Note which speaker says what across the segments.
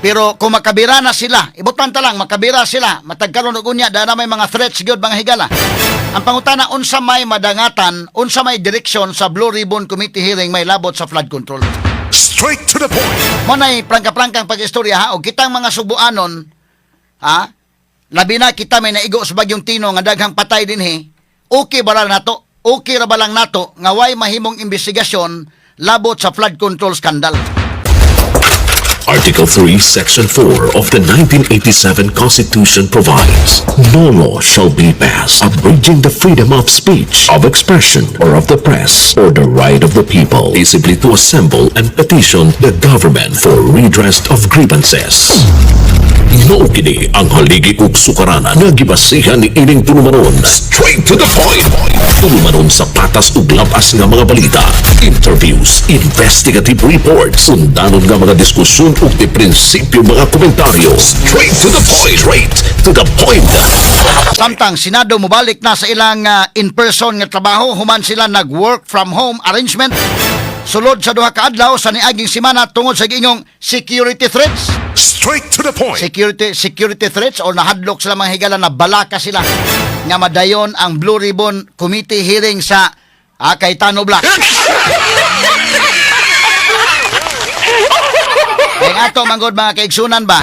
Speaker 1: Pero kung makabira na sila, ibutan ta lang, makabira sila, matag karon og unya, dana may mga threats gyud, mga higala. Ang pangutana, unsa may madangatan, unsa may direksyon sa Blue Ribbon Committee hearing may labot sa flood control?
Speaker 2: Straight to the point.
Speaker 1: Mo nay prangka-prangkang pag-istorya ha, og kitang mga Subuanon, ha, labi na kita may naigo sa bagyong Tino nga daghang patay dinhi, okay ba lang nato? Okay ra ba lang nato nga way mahimong investigasyon labot sa flood control scandal?
Speaker 3: Article 3, Section 4 of the 1987 Constitution provides, "No law shall be passed abridging the freedom of speech, of expression, or of the press, or the right of the people peaceably to assemble and petition the government for redress of grievances." Mao kini ang haligi ug sukaranan nga gibasihan ni ining tulumanon. Straight to the point. Tulumanon sa patas ug labas nga mga balita, interviews, investigative reports, undanon nga mga diskusyon ug di prinsipyo mga komentaryo. Straight to the point. Straight to the point.
Speaker 1: Samtang Senado mobalik na sa ilang in-person nga trabaho human sila nag-work from home arrangement sulod sa 2 ka adlaw sa niaging semana tungod sa giingong security threats.
Speaker 2: Straight to the point.
Speaker 1: Security threats or nahadlok sila, mga higala, na balaka sila nga madayon ang Blue Ribbon Committee hearing sa Cayetano Bloc. Kaya nga ato manggod, mga kaigsunan ba,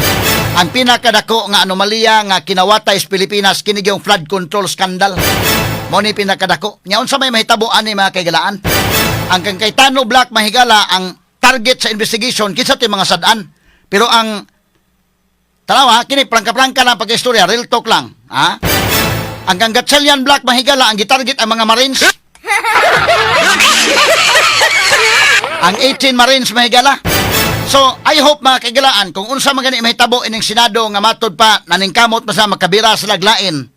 Speaker 1: ang pinakadako nga anomalya nga kinawatay sa Pilipinas kini yung flood control scandal. Mo ni pinakadako. Nya unsa may mahitabo ani, mga kaigalaan? Ang kang Cayetano Bloc, mahigala, ang target sa investigation kinsa ti mga sad-an. Pero ang tanawa, kini prangka-prangka lang pag-istorya, real talk lang. Ha? Ang kang Gatchalian Bloc, mahigala, ang gitarget ang mga Marines. Ang 18 Marines, mahigala. So, I hope, mga kaigalaan, kung unsa man gani mahitabo ining Senado nga matod pa naningkamot man sa makabira sa laglain.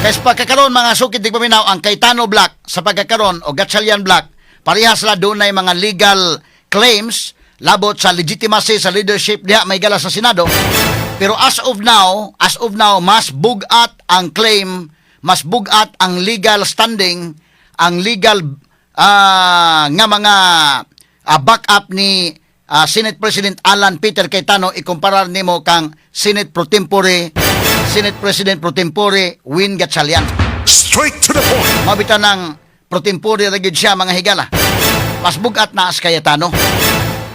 Speaker 1: Kay sa pagkakaroon, mga sukid tigpaminaw, ang Cayetano Bloc sa pagkakaroon o Gatchalian Bloc, parehas sila dunay mga legal claims labot sa legitimacy sa leadership diha may gala sa Senado. Pero as of now, mas bugat ang claim, mas bugat ang legal standing, ang legal nga mga backup ni Senate President Alan Peter Cayetano ikumparar nimo kang Senate Pro Tempore, Senate President Pro Tempore Win Gatchalian.
Speaker 2: Straight to the point.
Speaker 1: Mabita ng pro tempore ra gyud siya, mga higala. Mas bugat na as Cayetano.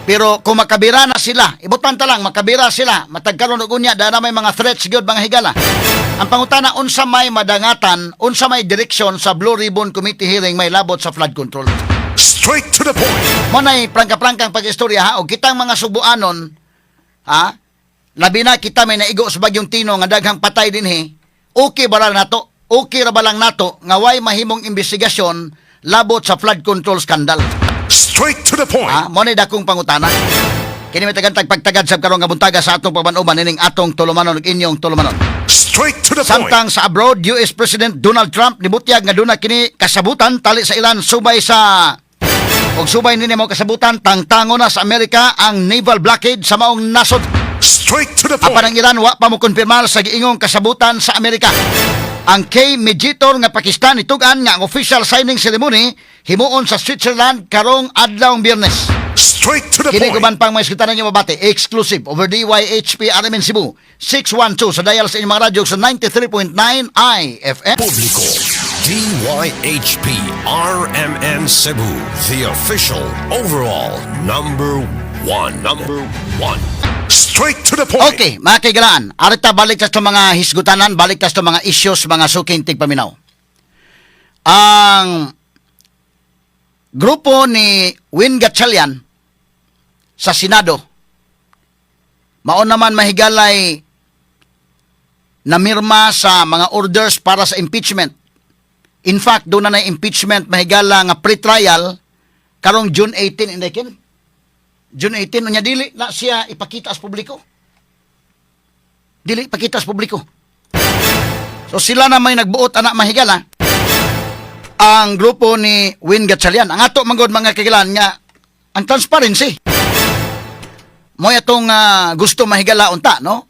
Speaker 1: Pero kung makabira na sila, ibutan ta lang, makabira sila, matag karon og unya, dana may mga threats gyud, mga higala. Ang pangutana, unsa may madangatan, unsa may direksyon sa Blue Ribbon Committee hearing may labot sa flood control?
Speaker 2: Straight to the point.
Speaker 1: Mo nay prangka-prangkang pag-istorya ha, og kitang mga Subuanon, ha, labi na kita may naigo sa bagyong Tino nga daghang patay dinhi, okay ba lang nato? Okay ra ba lang nato nga way mahimong investigasyon labot sa flood control scandal?
Speaker 2: Straight to the point.
Speaker 1: Ha, mo ni dakong pangutana. Kini may tagantag pagtagad sa karong nga buntaga sa atong pagbanuban nining atong tulumanon ug inyong tulumanon.
Speaker 2: Straight to the point.
Speaker 1: Samtang sa abroad, US President Donald Trump nibutyag nga duna kini kasabutan tali sa Iran subay sa og subay nini mo kasabutan tangtango na sa Amerika ang naval blockade sa maong nasod.
Speaker 2: Straight to the
Speaker 1: Apan
Speaker 2: point.
Speaker 1: ang Iran wa pa mo kumpirmar sa giingong kasabutan sa Amerika. Ang key mediator nga Pakistan nitugan nga ang official signing ceremony himuon sa Switzerland karong adlawng Biyernes.
Speaker 2: Straight to the
Speaker 1: Kini
Speaker 2: point.
Speaker 1: Uban pang mga iskutan ninyo mabati exclusive over DYHP RMN Cebu 612 sa dial sa inyong mga radyo sa 93.9 IFM.
Speaker 4: Publiko. DYHP RMN Cebu, the official overall number one. Number one.
Speaker 2: Straight to the point.
Speaker 1: Okay, mga kaigalaan, arita balik ta sa mga hisgutanan, balik ta sa mga issues, mga suking tigpaminaw. Ang grupo ni Win Gatchalian sa Senado, mao naman, mahigalay, namirma sa mga orders para sa impeachment. In fact, doon na impeachment, mahigala, nga pre-trial karong June 18 inday kin. June 18 unya dili na siya ipakita sa publiko. Dili ipakita sa publiko. So sila na may nagbuot ana, mahigala, ang grupo ni Win Gatchalian. Ang ato manggod, mga kagilan, nga ang transparency. Mo atong gusto, mahigala, unta, no?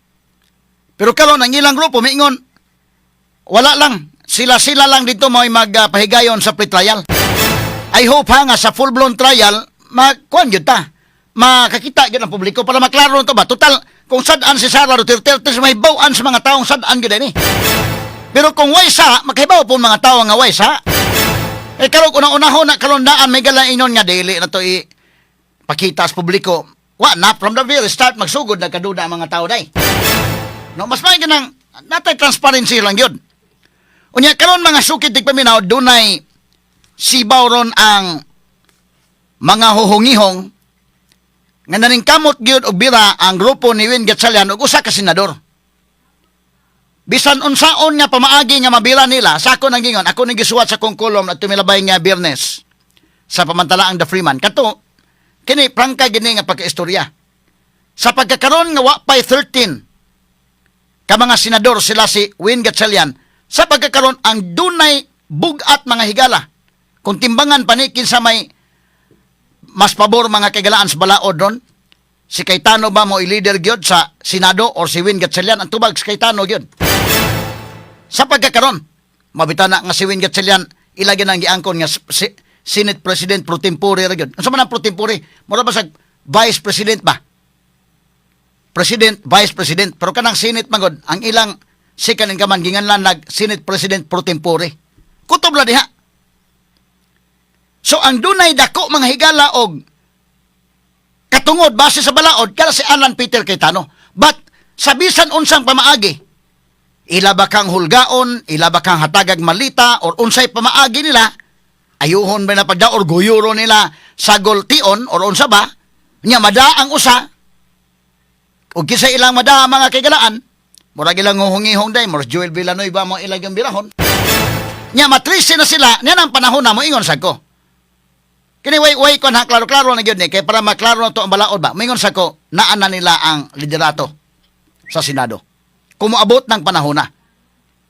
Speaker 1: Pero karon ang ilang grupo miingon wala lang sila, sila lang dito mo magpahigayon sa pre-trial. I hope ha nga sa full-blown trial makuan gyud ta. Makakita gyud ang publiko para maklaro to ba. Total Kung sad-an si Sara Duterte, sa mahibaw-an sa mga taong sad-an gyud ni. Pero kung way sa, makahibaw po mga tao nga way sa. Eh karon, una-unahon na karon daan may gala ingon nga dili na to i pakita sa publiko. Wa na from the very start magsugod nagkaduda ang mga tao day. No, mas may ganang natay transparency lang yun. Unya karon, mga sukit tigpaminaw, dunay sibaw ron ang mga huhungihong nga naningkamot gyud og bira ang grupo ni Win Gatchalian og usa ka senador. Bisan unsaon nga pamaagi nga mabira nila, sa ako nang gingon, ako nang gisuwat sa kong kolom at tumilabay nga Biyernes sa pamantalaang The Freeman. Kato, kini prangka gini nga pagkaistorya. Sa pagkakaroon nga wa pay 13 ka mga senador sila si Win Gatchalian, sa pagkakaroon ang dunay bugat, mga higala. Kung timbangan pa ni kinsa may mas pabor, mga kaigalaan, sa balaod ron, si Cayetano ba mo i-leader gyud sa Senado or si Win Gatchalian? Ang tubag, si Cayetano gyud. Sa pagkakaroon, mabita na nga si Win Gatchalian ilagi nang giangkon nga si Senate President pro tempore ra gyud. Unsa man ang pro tempore? Mura ba sa Vice President ba? President, Vice President. Pero kanang Senate magod, ang ilang second in command ginganlan nag Senate President pro tempore. Kutob la diha. So ang dunay dako, mga higala, og katungod base sa balaod kada si Alan Peter Cayetano. But sa bisan unsang pamaagi, ila ba kang hulgaon, ila ba kang hatagag malita, or unsay pamaagi nila, ayuhon ba na pagda or guyuro nila sa gultion or unsa ba, nya mada ang usa, ug kinsa ilang mada, mga kaigalaan, murag ilang huhungihong day, murag Joel Villanueva mo ilang yung birahon. Nya matrisi na sila, niya ang panahon na moingon sa ko. Kini way way kon ha, klaro-klaro na gyud ni kay para maklaro na to ang balaod ba. Moingon sa ko, naa na nila ang liderato sa Senado. Kung moabot ng panahon na.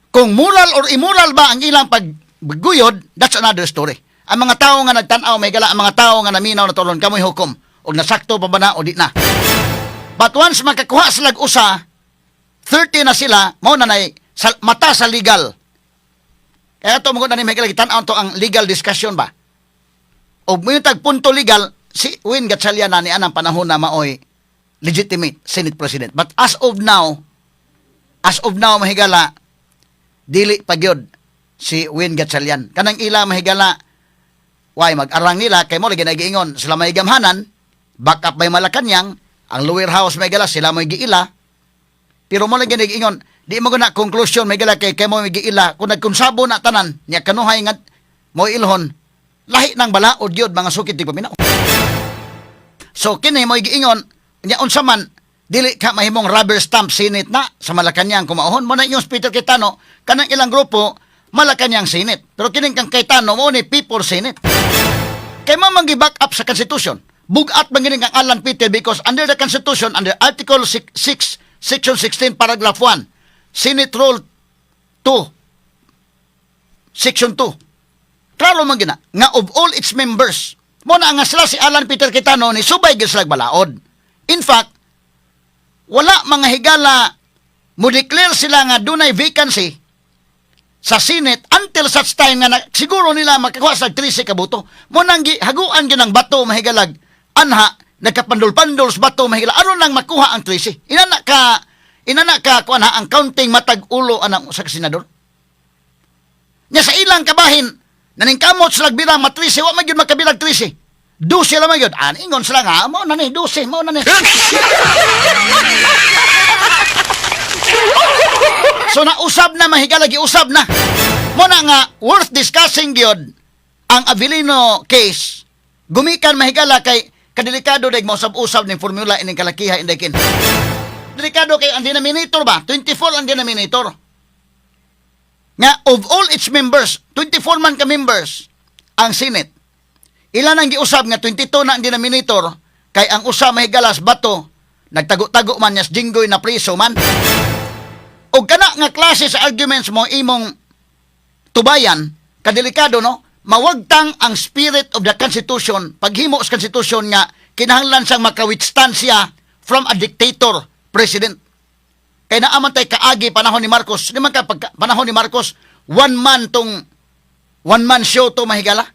Speaker 1: Kung moral or immoral ba ang ilang pagguyod, that's another story. Ang mga tao nga nagtan-aw, may gala, ang mga tao nga naminaw na tulon, kamoy hukom. Og nasakto pa ba na o di na. But once makakuha sila usa, 30 na sila, mao na nay sa, mata sa legal. Kaya ito mo na ni may tan-aw to ang legal discussion ba. O mo tag punto legal, si Win Gatchalian na ni anang panahon na maoy legitimate Senate President. But as of now, mahigala, dili pa gyud si Win Gatchalian. Kanang ila, mahigala, why mag-arang nila kay mo lagi nagiingon sila may gamhanan, back up by Malacanang, ang lower house, may gala, sila may giila. Pero mo lagi nagiingon, di mo na conclusion, may gala, kay kay mo may giila kung nagkonsabo na tanan niya kanuhay nga mo ilhon lahi ng balaod gyud, mga sukit di paminaw. So kini mo giingon niya, unsa man, dili ka mahimong rubber stamp Senate na sa Malacanang kumahon mo na yung Peter Cayetano. Kanang ilang grupo, Malacanang Senate, pero kining kang Cayetano mo ni People Senate kay mo man back up sa Constitution. Bugat man gini kang Alan Peter because under the Constitution, under Article 6, Section 16, Paragraph 1, Senate Rule 2, Section 2, klaro man gina nga of all its members. Mo na nga sila si Alan Peter Cayetano ni subay gyud sila balaod. In fact, wala, mga higala, mo declare sila nga dunay vacancy sa Senate until such time nga na, siguro nila makakuha sa 13 ka boto. Mo nang haguan gyud ang bato, mahigalag, anha nagkapandol-pandol sa bato, mahigala, aron lang makuha ang 13. Inana ka kuan ha ang counting matag ulo anang sa senador. Nya sa ilang kabahin, naningkamot sila bilang matrisi, wa man gyud makabilag 13. 12 lang man gyud. An ingon sila nga, mao na ni, 12, mao na ni. So nausab na, mahigala, giusab na. Mo na nga worth discussing gyud ang Avelino case. Gumikan, mahigala, kay kadelikado dag mausab-usab ning formula ining kalakiha inday kin. Delikado kay ang denominator ba? 24 ang denominator. Nga of all its members, 24 man ka members ang Senate. Ilan ang giusab nga 22 na ang denominator kay ang usa, mahigalas, bato nagtago-tago man niya sa Jinggoy na priso man. Og kana nga klase sa arguments mo imong tubayan, kadelikado, no? Mawagtang ang spirit of the Constitution, paghimo sa Constitution nga kinahanglan siyang maka-withstand siya from a dictator president. Kay naaman tay kaagi panahon ni Marcos, di man ka pagka, panahon ni Marcos, one man tong one man show to, mahigala.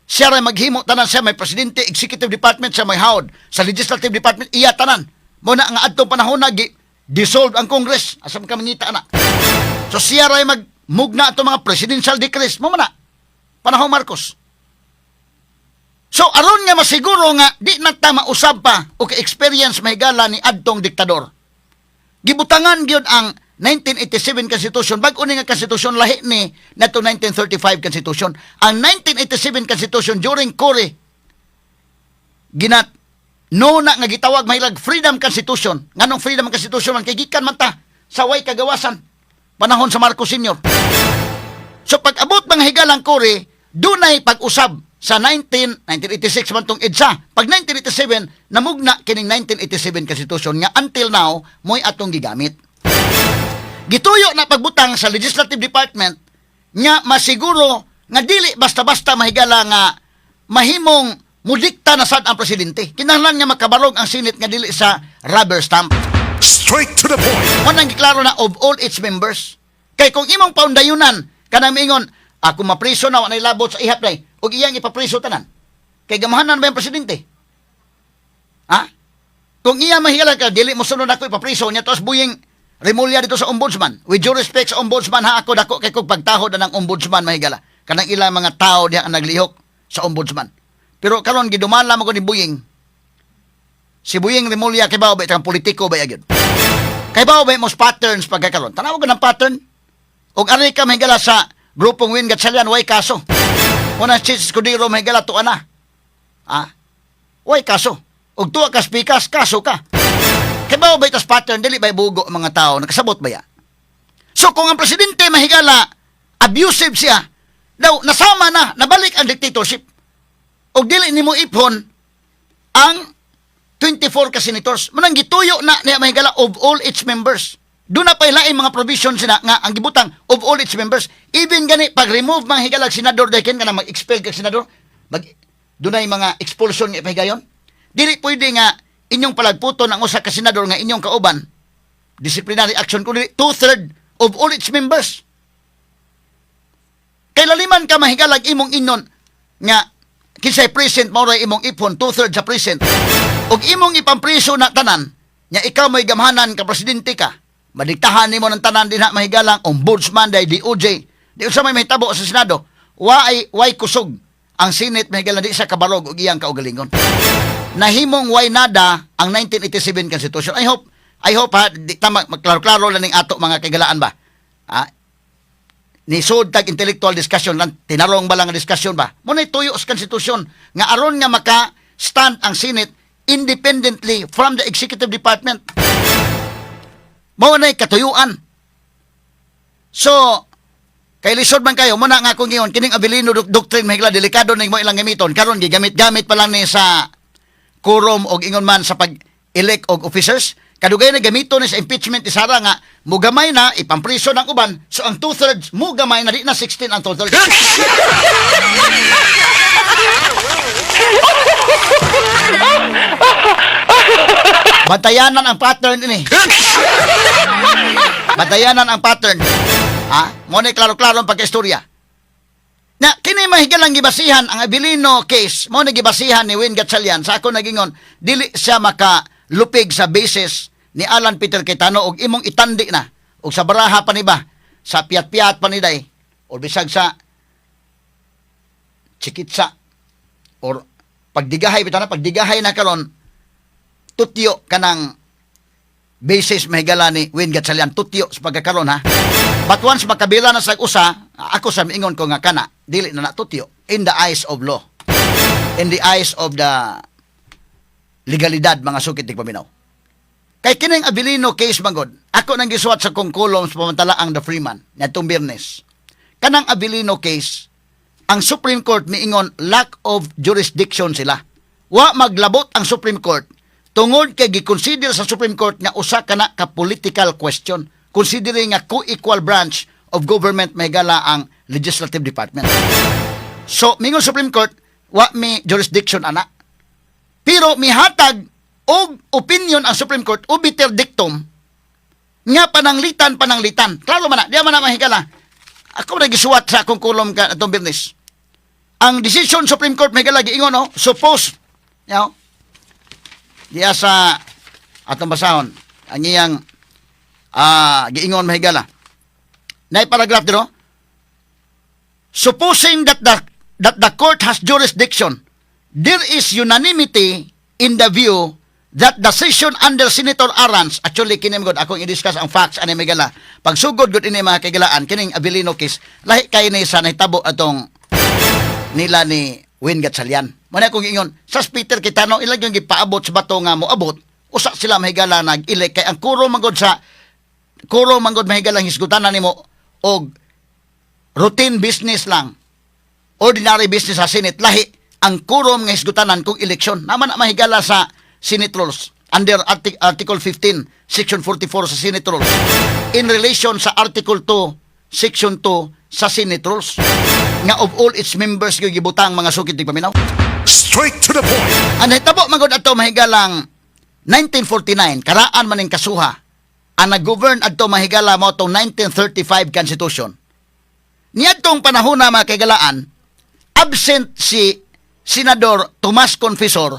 Speaker 1: Siya ray maghimo tanan, siya may presidente, executive department, siya may hawd. Sa legislative department, iya tanan. Mao na nga adtong panahon na dissolve ang Congress. Asa man ka mangita ana? So siya ray magmugna ato mga presidential decrees. Mao man na. Panahon Marcos. So aron nga masiguro nga di na ta mausab pa o ka-experience mahigala ni adtong diktador, gibutangan gyud ang 1987 Constitution. Bag-o ni nga Constitution, lahi ni nato 1935 Constitution. Ang 1987 Constitution during Cory, ginat no na nga gitawag mahilag Freedom Constitution. Nganong Freedom Constitution man? Kay gikan man ta sa way kagawasan panahon sa Marcos Sr. So pag abot mga higalang Cory, dunay pag-usab sa 1986 man tong EDSA. Pag 1987, namugna kining 1987 Constitution nga until now mo'y atong gigamit. Gituyo na pagbutang sa legislative department nga masiguro nga dili basta-basta mahigala nga mahimong mudikta na sad ang presidente. Kinahanglan nga makabarog ang Senate nga dili sa rubber stamp.
Speaker 2: Straight to the point.
Speaker 1: Mao nang giklaro na of all its members. Kay kung imong paundayunan, kanang miingon, ako mapriso na, wa labot sa ihap day, ug iyang ipapriso tanan. Kay gamahanan ba yung presidente? Ha? Kung iya mahigala ka, dili mo sunod ako ipapriso niya, tapos Boying Remulla dito sa ombudsman. With due respect sa ombudsman ha, ako dako kay kog pagtahod na ng ombudsman mahigala. Kanang ilang mga tao diha ang naglihok sa ombudsman. Pero karon gidumala mo ko ni Boying. Si Boying Remulla kay ba kang politiko ba gyud. Kay ba ba mos patterns pagkakaron. Tanaw ko ng pattern. Og ari ka mahigala sa grupong Win Gatchalian, way kaso. Una si Escudero mahigala tuwa na. Ah? Way kaso. Og tuwa ka speakers, kaso ka. Kay ba ba itas pattern, dili ba bugo ang mga tao, nakasabot ba ya? So kung ang presidente mahigala, abusive siya, daw nasama na, nabalik ang dictatorship. Og dili nimo iphon ang 24 ka senators. Manang gituyo na niya mahigala of all its members. Doon na pa ilaing mga provision sina nga ang gibutang of all its members. Even gani pag remove mga higalag senador dahil ka na mag-expel kag senador, mag dunay mga expulsion nga ipahigayon. Dili pwede nga inyong palagputon ang usa ka senador nga inyong kauban. Disciplinary action kundi two-third of all its members. Kay laliman ka mahigalag imong inon nga kinsay present mao ray imong ipon, two-thirds sa present. Ug imong ipampriso na tanan nya ikaw may gamhanan ka, presidente ka. Madiktahan nimo ng tanan dinha mahigalang ombudsman day DOJ. Di unsa may mahitabo sa Senado? Way kusog ang Senate mahigala, di sa kabarog og iyang kaugalingon. Nahimong way nada ang 1987 Constitution. I hope ha, di, tama, maklaro-klaro lang ning ato mga kaigalaan ba. Ha? Ni sud tag intellectual discussion lang, tinarong ba lang ang discussion ba? Mo na tuyo sa konstitusyon nga aron nga maka stand ang Senate independently from the executive department. Mao na katuyuan. So, kay lisod man kayo, muna nga akong giingon, kining Avelino doctrine mahigala delikado ning mo ilang gamiton. Karon gigamit-gamit pa lang ni sa quorum og ingon man sa pag-elect og officers. Kadugay na gamito ni sa impeachment ni Sara nga mugamay na ipampriso ng uban. So ang two-thirds mugamay na, di na 16 ang two-thirds. Bantayanan ang pattern ini. Bantayanan ang pattern. Ha? Mo ni klaro-klaro ang pagkaistorya. Na kini mahigalang gibasihan ang Avelino case, mo ni gibasihan ni Win Gatchalian sa ako nagingon dili siya makalupig sa basis ni Alan Peter Cayetano og imong itandi na og sa baraha pa ni ba, sa piyat-piyat pa ni day or bisag sa chikitsa or pagdigahay bitaw na pagdigahay na karon, tutyo kanang basis mahigala ni Win Gatchalian, tutyo sa pagkakaron ha. But once makabila na sa usa, ako sa miingon ko nga kana dili na natutyo in the eyes of law, in the eyes of the legalidad, mga sukit tigpaminaw. Kay kining Avelino case magod, ako nang gisuwat sa kong column sa pamantalaang The Freeman ngadtong Biyernes. Kanang Avelino case, ang Supreme Court miingon lack of jurisdiction sila. Wa maglabot ang Supreme Court tungod kay giconsider sa Supreme Court nga usa kana ka political question, considering nga co-equal branch of government mahigala ang legislative department. So mingon Supreme Court, wa mi jurisdiction ana. Pero mihatag og opinion ang Supreme Court obiter dictum nga pananglitan pananglitan. Klaro man na, di man na mahigala. Ako na gisuwat sa akong column ka atong Biyernes. Ang decision Supreme Court mahigala giingon no, suppose, diya sa Atong basahon ang iyang giingon, mahigala. Nay paragraph dito. "Supposing that the court has jurisdiction, there is unanimity in the view that the session under Senator Arans." Actually, kini gud akong i-discuss ang facts ani, mahigala. Pagsugod gud ini, mga kaigalaan, kining Avelino case, lahi kay ni sa nahitabo atong nila ni Win Gatchalian. Muna akong ingon, sa Peter Kitano, ilang yung gipaabot sa bato nga moabot, usa sila, mahigala, nag-elect kay ang quorum manggod sa quorum manggod, mahigala, hisgutan na nimo og routine business lang, ordinary business sa Senate, lahi ang quorum nga hisgutanan kung eleksyon. Naman na, mahigala, sa Senate rules under Article 15, Section 44 sa Senate rules in relation sa Article 2, Section 2 sa Senate rules nga of all its members yung gibutang mga sukit di paminaw.
Speaker 2: Straight to the point.
Speaker 1: Ang nahitabo man gud ato, mahigalang, 1949, karaan man ning kasuha. Ang nag-govern adto, mahigala, mo atong 1935 Constitution. Niadtong panahon na, mga kaigalaan, absent si Senador Tomas Confesor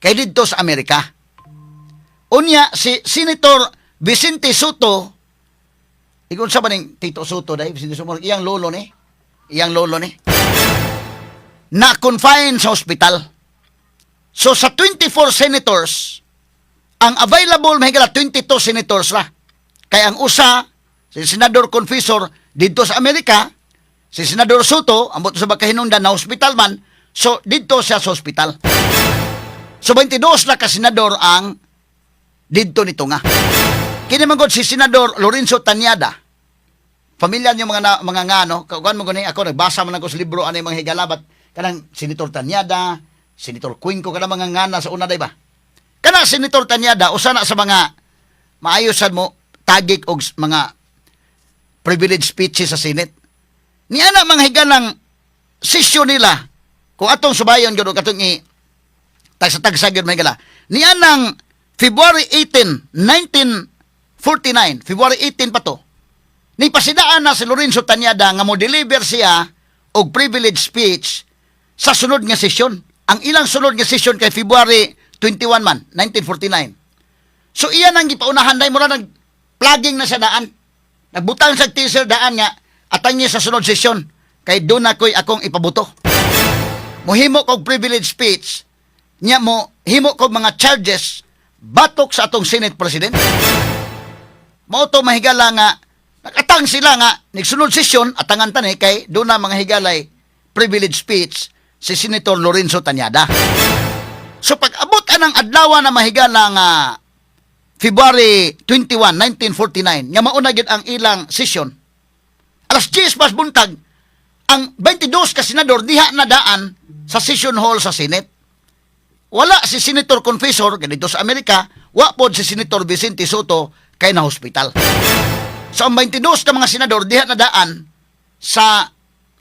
Speaker 1: kay didto sa Amerika. Unya si Senator Vicente Sotto, ingon sa ba ning Tito Sotto dai, Vicente Sotto, iyang lolo ni, iyang lolo ni, na confine sa hospital. So sa 24 senators, ang available, mahigala, 22 senators ra. Kay ang usa, si Senador Confesor, didto sa Amerika, si Senador Sotto, ambot sa bakahinungdan na hospital man, so didto siya sa hospital. So 22 na ka senador ang didto nito nga. Kini man gud si Senador Lorenzo Tañada. Pamilya niyo mga na, mga ngano, kuan mo gani ako, nagbasa man ako sa libro ani, mga higala, bat kanang Senator Tañada, Senator Cuenco, kanang mga ngana sa una day ba. Kana Senator Tañada usa na sa mga maayo sad mo tagik og mga privilege speeches sa Senate. Niya na, mga higalang sesyon nila kung atong subayon gyud og atong i tagsa-tagsa gyud, mga higala. Niya nang February 18, 1949, February 18 pa to. Ni pasidaan na si Lorenzo Tañada nga mo deliver siya og privilege speech sa sunod nga sesyon. Ang ilang sunod nga sesyon kay February 21 man, 1949. So iyan ang gipaunahan dahil mura nag plugging na siya daan. Nagbutang sa teaser daan nga atang niya sa sunod sesyon kay doon na ko'y akong ipabuto. Mohimo kog privilege speech niya, mo himo kog mga charges batok sa atong Senate President. Mao to, mahigala, nga nakatang sila nga nagsunod sesyon atangan tani kay doon na, mga higalay, privilege speech si Senator Lorenzo Tañada. So pag abot anang adlaw na, mahigala, nga February 21, 1949, nga mauna gyud ang ilang session. Alas 10 mas buntag, ang 22 ka senador diha na daan sa session hall sa Senate. Wala si Senator Confesor ganito sa Amerika, wa pod si Senator Vicente Sotto kay na hospital. So ang 22 ka mga senador diha na daan sa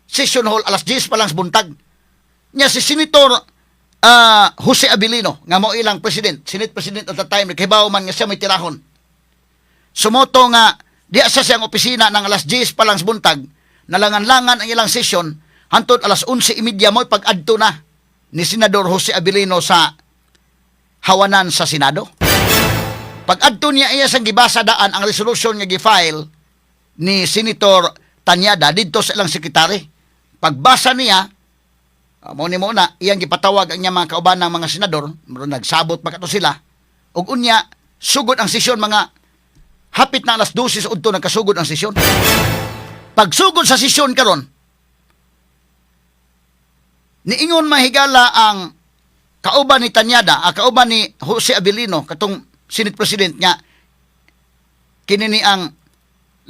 Speaker 1: session hall alas 10 pa lang sa buntag. Nya si Senator Jose Avelino nga mao ilang president, Senate President at the time, naghibaw man nga siya may tirahon. Sumoto nga diha sa siyang opisina ng alas 10 pa lang sa buntag, nalangan-langan ang ilang session hantod alas 11:30 mo pag-adto na ni Senador Jose Avelino sa hawanan sa Senado. Pag-adto niya, iya sang gibasa daan ang resolution nga gi-file ni Senator Tañada didto sa ilang sekretary. Pagbasa niya, mo ni mo na iyang gipatawag ang iyang mga kauban ng mga senador, murag nagsabot pa kato sila. Ug unya sugod ang sesyon, mga hapit na alas 12 sa udto nagkasugod ang sesyon. Pagsugod sa sesyon karon, niingon, mahigala, ang kauban ni Tañada, ang kauban ni Jose Avelino, katong Senate President nga kini ni ang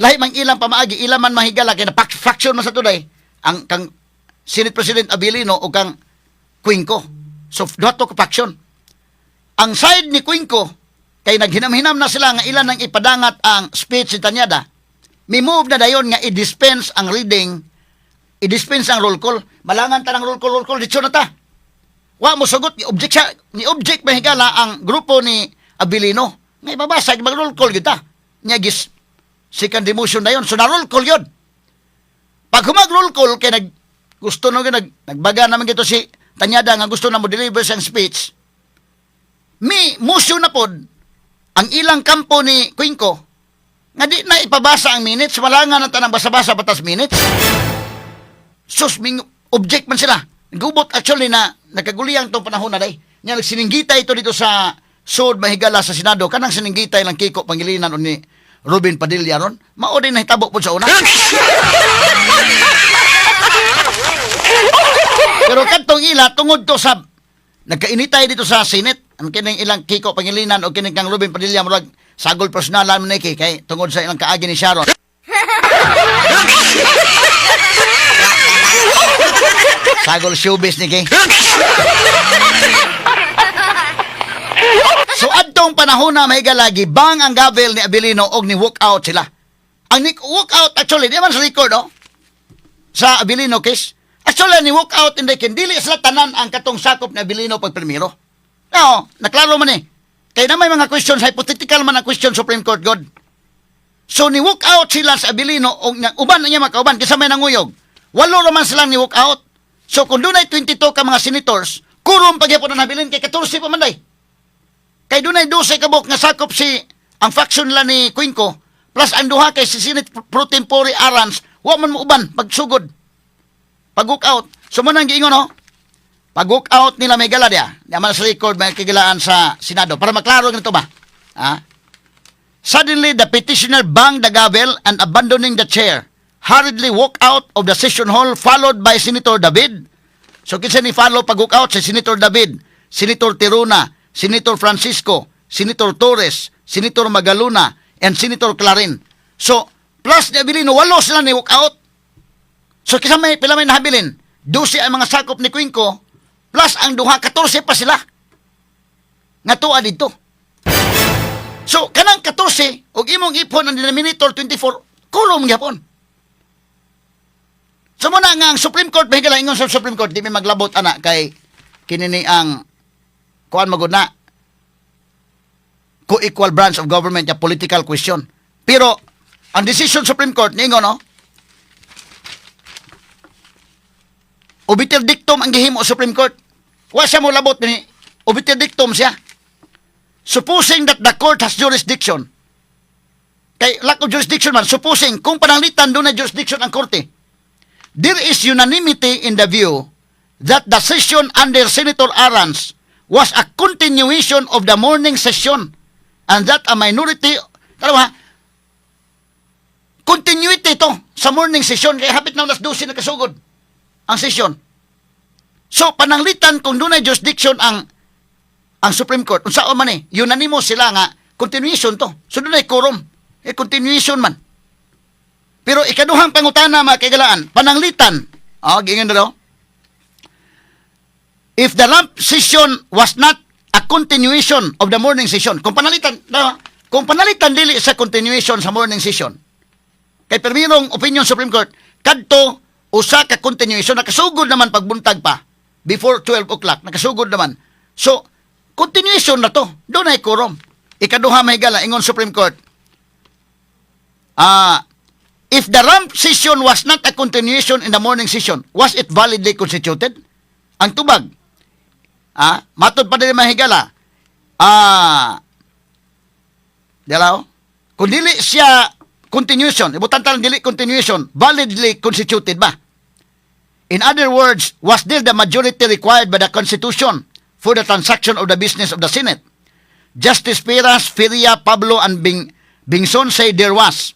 Speaker 1: lahi mang ilang pamaagi, ilang man, mahigala, kay na faction man sa today ang kang Senate President Avelino o kang Cuenco. So duha to ka faction. Ang side ni Cuenco kay naghinam-hinam na sila nga ilan nang ipadangat ang speech ni Tañada. Mi move na dayon nga i-dispense ang reading, i-dispense ang roll call. Malangan ta ng roll call, roll call, ditso na ta. Wa mo sugot, ni object siya, ni object, mahigala, ang grupo ni Avelino. Nga ibabasa, mag roll call kita. Nya gis second motion na yon. So na roll call yun. Pag humag roll call kay nag gusto no nagbaga naman gito si Tañada nga gusto na mo deliver siyang speech. Mi motion na pod Ang ilang kampo ni Cuenco, nga di na ipabasa ang minutes, wala nga na tanang basa-basa batas minutes. Sus, ming object man sila. Gubot actually na nagkaguliyang tong panahon na day. Nga nagsininggitay ito dito sa sod, mahigala, sa Senado. Kanang sininggitay lang Kiko Pangilinan o ni Robin Padilla ron. Mao din nahitabo po sa una. Pero kadtong ila tungod to sa nagkainitay dito sa Senate, ang kining ilang Kiko Pangilinan o kining kang Robin Padilla, murag sagol personalan man ni kay tungod sa ilang kaagi ni Sharon. Sagol showbiz ni kay. So adtong panahon na, mahigala, gibang ang gavel ni Avelino og ni walk out sila. Ang ni walk out actually di man sa record, oh, sa Avelino case. Actually ni walk out hindi dili sila tanan ang katong sakop ni Avelino pag primero. Now, naklaro man eh. Kay na may mga questions, hypothetical man ang question Supreme Court God. So ni walk out sila sa Avelino og uban na niya makauban kaysa may nanguyog. Walo raman silang ni walk out. So kung dunay 22 ka mga senators, quorum pagyapon ang nabilin kay 14 pa man day. Kay dunay 12 ka buok nga sakop si ang faction nila ni Cuenco plus ang duha kay si Senate Pro Tempore Arans, wa man mo uban pagsugod. Pag walk out. So mo nang giingon, no? Pag walk out nila, may gala diya. Di man sa record, may kagilaan sa Senado para maklaro ganito ba? Ha? Suddenly, the petitioner banged the gavel and, abandoning the chair, hurriedly walked out of the session hall, followed by Senator David. So kinsa ni follow pag walk out? Si Senator David, Senator Tirona, Senator Francisco, Senator Torres, Senator Magalona, and Senator Clarin. So, plus ni Avelino, walo sila ni walk out. So kinsa may pila may nahabilin? 12 ang mga sakop ni Cuenco plus ang duha, 14 pa sila. Nga tuwa dito. So kanang 14 ug imong ipon ang denominator 24, quorum gyapon. So muna nga ang Supreme Court, mahigala, ingon sa Supreme Court, di mi maglabot ana kay kinini ang kuan magud na co-equal branch of government, a political question. Pero ang decision Supreme Court niingon, no, obiter dictum ang gihimo Supreme Court. Wa siya mo labot ni obiter dictum siya. Supposing that the court has jurisdiction. Kay lack of jurisdiction man, supposing kung pananglitan dunay jurisdiction ang korte. There is unanimity in the view that the session under Senator Arans was a continuation of the morning session and that a minority. Tama, continuity to sa morning session kay hapit na alas 12 nakasugod ang session. So pananglitan kung dunay jurisdiction ang Supreme Court, unsa man eh, unanimous sila nga continuation to. So dunay quorum. Eh continuation man. Pero ikaduhang pangutana, mga kaigalaan, pananglitan, oh, giingon na daw, if the rump session was not a continuation of the morning session, kung panalitan, na, kung panalitan dili sa continuation sa morning session, kay permirong opinion Supreme Court, kadto usa ka continuation, nakasugod naman pagbuntag pa, before 12 o'clock, nakasugod naman. So, continuation na to, dunay quorum. Ikaduha, mahigala, ingon Supreme Court, if the rump session was not a continuation in the morning session, was it validly constituted? Ang tubag, matod pa din, mahigala, dalaw, kung dili siya continuation, ibutan talang dili continuation, validly constituted ba? In other words, was there the majority required by the Constitution for the transaction of the business of the Senate? Justice Paras, Feria, Pablo, and Bingson say there was.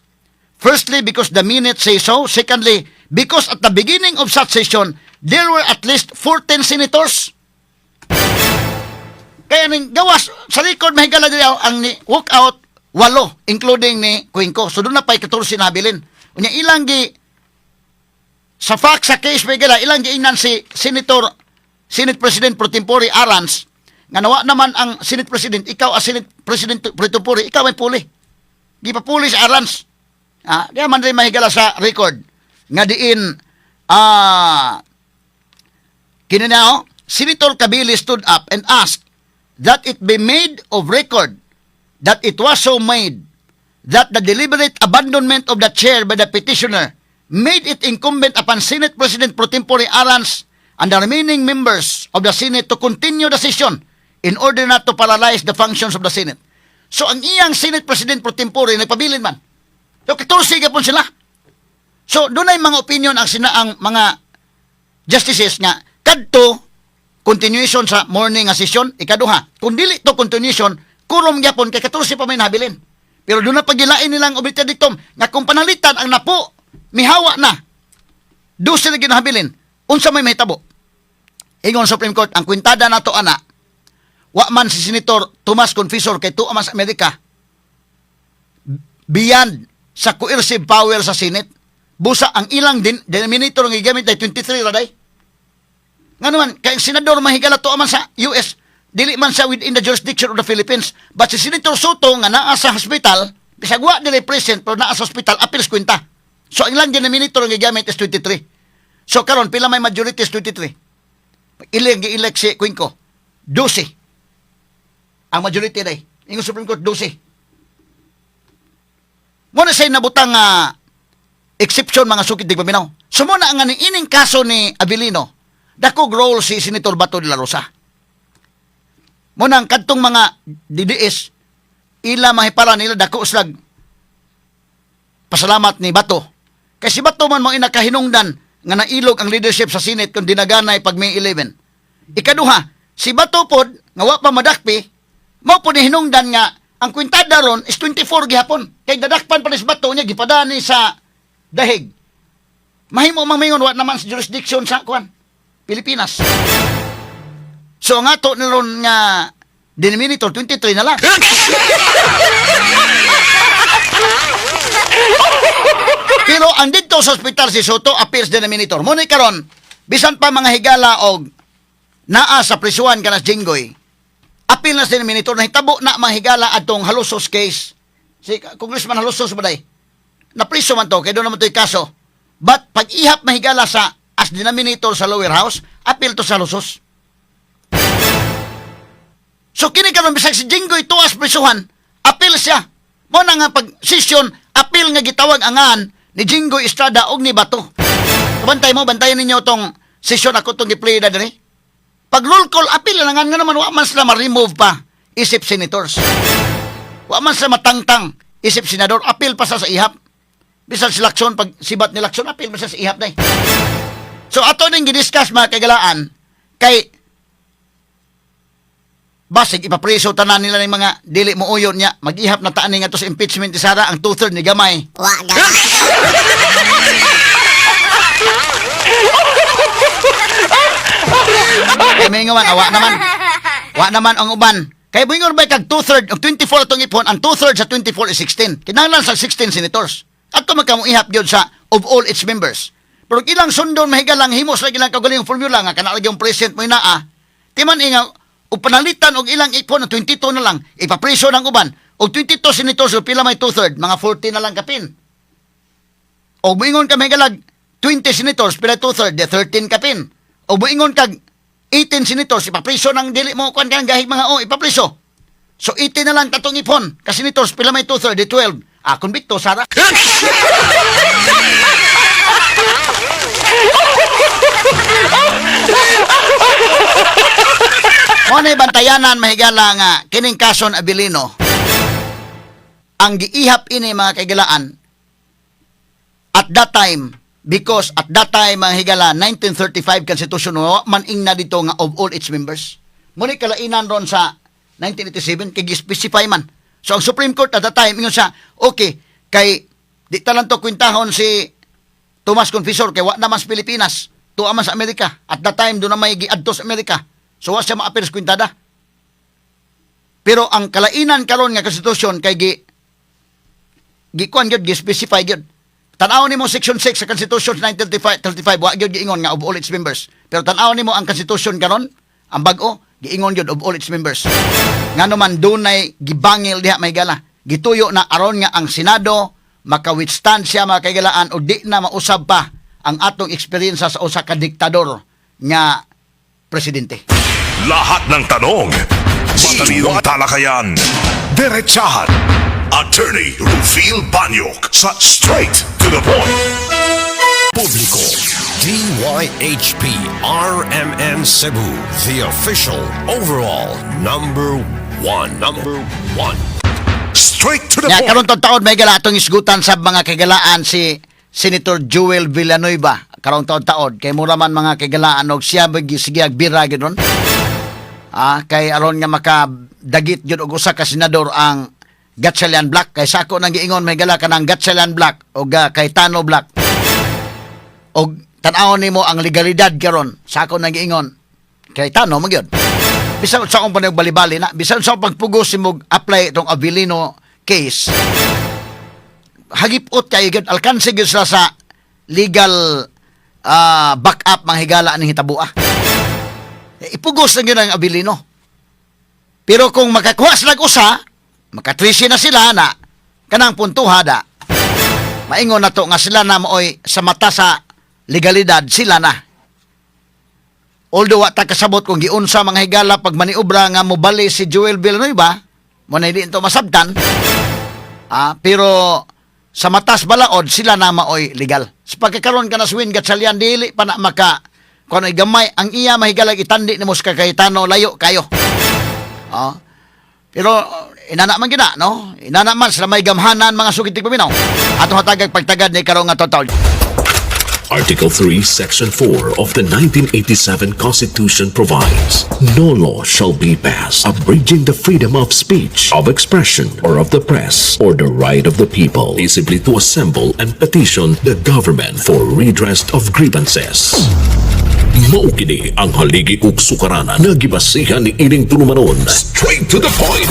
Speaker 1: Firstly, because the minutes say so. Secondly, because at the beginning of such session, there were at least 14 senators. Kaya ning gawas sa record, mahigala, dili ang ni walk out walo, including ni Cuenco. So duna pa'y 14 na habilin. Unya ilang gi sa fact sa case, mahigala, ilang giingnan si Senate President Pro Tempore Arans nga nawa naman ang Senate President, ikaw as Senate President Pro Tempore, ikaw ay puli. Gipapuli si Arans. Di man rin, mahigala, sa record nga diin kini na, oh, Senator Cabili stood up and asked that it be made of record that it was so made that the deliberate abandonment of the chair by the petitioner made it incumbent upon Senate President Pro Tempore Arans and the remaining members of the Senate to continue the session in order not to paralyze the functions of the Senate. So ang iyang Senate President pro tempore nagpabilin man. So 14 gapon sila. So dunay mga opinion ang sina ang mga justices nga kadto continuation sa morning nga session. Ikaduha, kung dili to continuation, quorum gyapon kay 14 pa may nabilin. Pero doon na pagilain nilang obiter dictum nga kung panalitan ang napo mihawa na, 12 na ginahabilin, unsa may mahitabo? Ingon Supreme Court, ang kwintada nato ana, wa man si Senator Tomas Confesor kay tuwa man sa Amerika, beyond sa coercive power sa Senate. Busa ang ilang denominator nga gigamit ay 23 ra day. Nga naman, kay ang senador mahigala tuwa man sa US, dili man siya within the jurisdiction of the Philippines. But si Senator Sotto nga naa sa hospital, bisag wa dili present pero naa sa hospital, apil sa kwenta. So ang ilang denominator nga gigamit is 23. So karon pila may majority is 23? Ilang gi-elect si Cuenco? 12. Ang majority day. Ingon Supreme Court, 12. Muna siya nabutang exception, mga sukit di paminaw. So muna ang ining kaso ni Avelino, dakog role si Senator Bato de la Rosa. Muna ang kadtong mga DDS, ila mahipara nila dako slag pasalamat ni Bato. Kay si Bato man mo inakahinungdan nga nailog ang leadership sa Senate kung dinaganay pag May 11. Ikaduha, si Bato pod nga wa pa madakpi, mao pod ni hinungdan nga ang kwintada ron is 24 gihapon. Kay dadakpan pa ni si Bato niya gipadani sa dahig. Mahimo mang mingon wa naman sa jurisdiction sa kuan Pilipinas. So ang ato ni ron nga denominator, 23 na lang. Pero ang didto sa ospital si Sotto appears denominator. Muna karon, bisan pa, mga higala, og naa sa prisuan kana si Jinggoy, apil na sa denominator. Nahitabo na, mga higala, atong Jalosjos case. Si Congressman Jalosjos ba day? Napriso man to, kay doon naman to'y kaso. But pag ihap, mahigala, sa as denominator sa lower house, apil to sa Jalosjos. So kini karon, bisag si Jinggoy tuas prisuhan, apil siya. Mo na nga pag session, apil nga gitawag angan ni Jinggoy Estrada og ni Bato. Bantay mo, bantayan ninyo tong session ako tong gi-play na diri. Pag roll call, apil na nga naman wa man sila ma-remove pa isip senators. Wa man sila matangtang isip senador, apil pa sa ihap. Bisan si Lacson, pag sibat ni Lacson, apil pa sa ihap day. So ato ning gidiscuss, mga kagalaan, kay basig ipapreso tanan nila ng mga dili mo uyon niya, mag-ihap na taan nga to sa impeachment ni Sara, ang two-third ni gamay.
Speaker 5: Wa gamay.
Speaker 1: Kay may nga man, awa naman. Wa naman ang uban. Kay moingon ba kag two-third, ang 24 atong ipon, ang two-third sa 24 is 16. Kinahanglan sa 16 senators. Ato magkamo ihap gyud sa of all its members. Pero kung ilang sundon, mahigalang himo sa ilang kagalingong formula nga kana lagi yung president mo inaa, ti man inga ug panalitan og ilang ipon ang 22 na lang, ipapreso ng uban. Og 22 senators, pila may two-third? Mga 40 na lang kapin. O moingon ka, mahigalag, 20 senators, pila two-third? De 13 kapin. O moingon kag 18 senators, ipapriso ng dili mo kuan kanang gahig mga o, ipapriso. So 18 na lang tatong ipon ka senators, pila may two-third? De 12. Ah, convicto, Sara. Mo na bantayanan, mahigala, nga kining kason Avelino, ang giihap ini, mga kaigalaan, at that time, because at that time, mga higala, 1935 Constitution wa man ingna dito nga of all its members. Muni kalainan ron sa 1987 kay gi-specify man. So ang Supreme Court at that time ingon siya, okay, kay di ta lang to kwintahon si Tomas Confesor kay wa naman sa Pilipinas, tuwa man sa Amerika. At that time doon na may giadto sa Amerika. So wa siya maapil sa kwintada. Pero ang kalainan karon nga konstitusyon kay gi gikuan gyud, gi-specify gyud. Tan-aw nimo Section 6 sa Constitution 1935, 35, wa gyud giingon nga of all its members. Pero tan-aw nimo ang Constitution karon, ang bag-o, giingon gyud of all its members. Ngano man dunay gibangil diha, may gala. Gituyo na aron nga ang Senado maka-withstand siya, mga kaigalaan, o di na mausab pa ang atong experience sa usa ka diktador nga presidente.
Speaker 2: Lahat ng tanong, matalinong talakayan, diretsahan. Attorney Rufil Banyok sa Straight to the Point.
Speaker 4: Publiko. DYHP RMN Cebu, the official overall number one. Number one.
Speaker 2: Straight to the
Speaker 1: Ya,
Speaker 2: point.
Speaker 1: Karon taon may gala atong isgutan sa mga kagalaan si Senator Joel Villanueva karong taon-taon kay mura man, mga kagalaan, og siya sige bira gyud ron. Kay aron nga makadagit gyud og usa ka senador ang Gatchalian Bloc, kay sako nang giingon, may gala, kanang Gatchalian Bloc og Cayetano Bloc og tan-awon nimo ang legalidad karon, sa ako nang giingon, Cayetano man gyud. Bisan sa akong panayog bali-bali na, bisan sa akong pagpugos mo apply itong Avelino case, hagipot kayo gyud, alkanse gyud sila sa legal backup, mga higala, ning hitabua. Eh, ipugos lang yun ang Avelino. Pero kung makakuha sila og usa, makatrisi na sila na kanang puntuhada, maingon na to nga sila na maoy sa mata sa legalidad sila na. Although wa ta kasabot kung giunsa, mga higala, pag maniobra nga mobali si Joel Villanueva, mo na hindi ito masabtan. Pero sa matas balaod sila na maoy legal. Sa pagkakaroon ka na sa Win Gatchalian, dili pa na maka kung ano gamay ang iya mahigalag itandi ni mo sa Cayetano, layo kayo. Pero inana man gina, no? Inana man sila may gamhanan, mga sugitig paminaw. Atong hatagag pagtagad ni karong nga total.
Speaker 3: Article 3, Section 4 of the 1987 Constitution provides, "No law shall be passed abridging the freedom of speech, of expression, or of the press, or the right of the people peaceably to assemble and petition the government for redress of grievances." Mao kini ang haligi ug sukaranan nga gibasihan ni ining tulumanon. Straight to the point.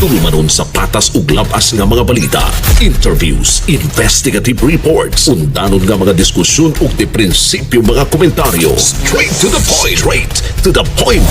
Speaker 3: Tulumanon sa patas ug labas nga mga balita, interviews, investigative reports, undanon nga mga diskusyon ug di prinsipyo mga komentaryo. Straight to the point. Straight to the point.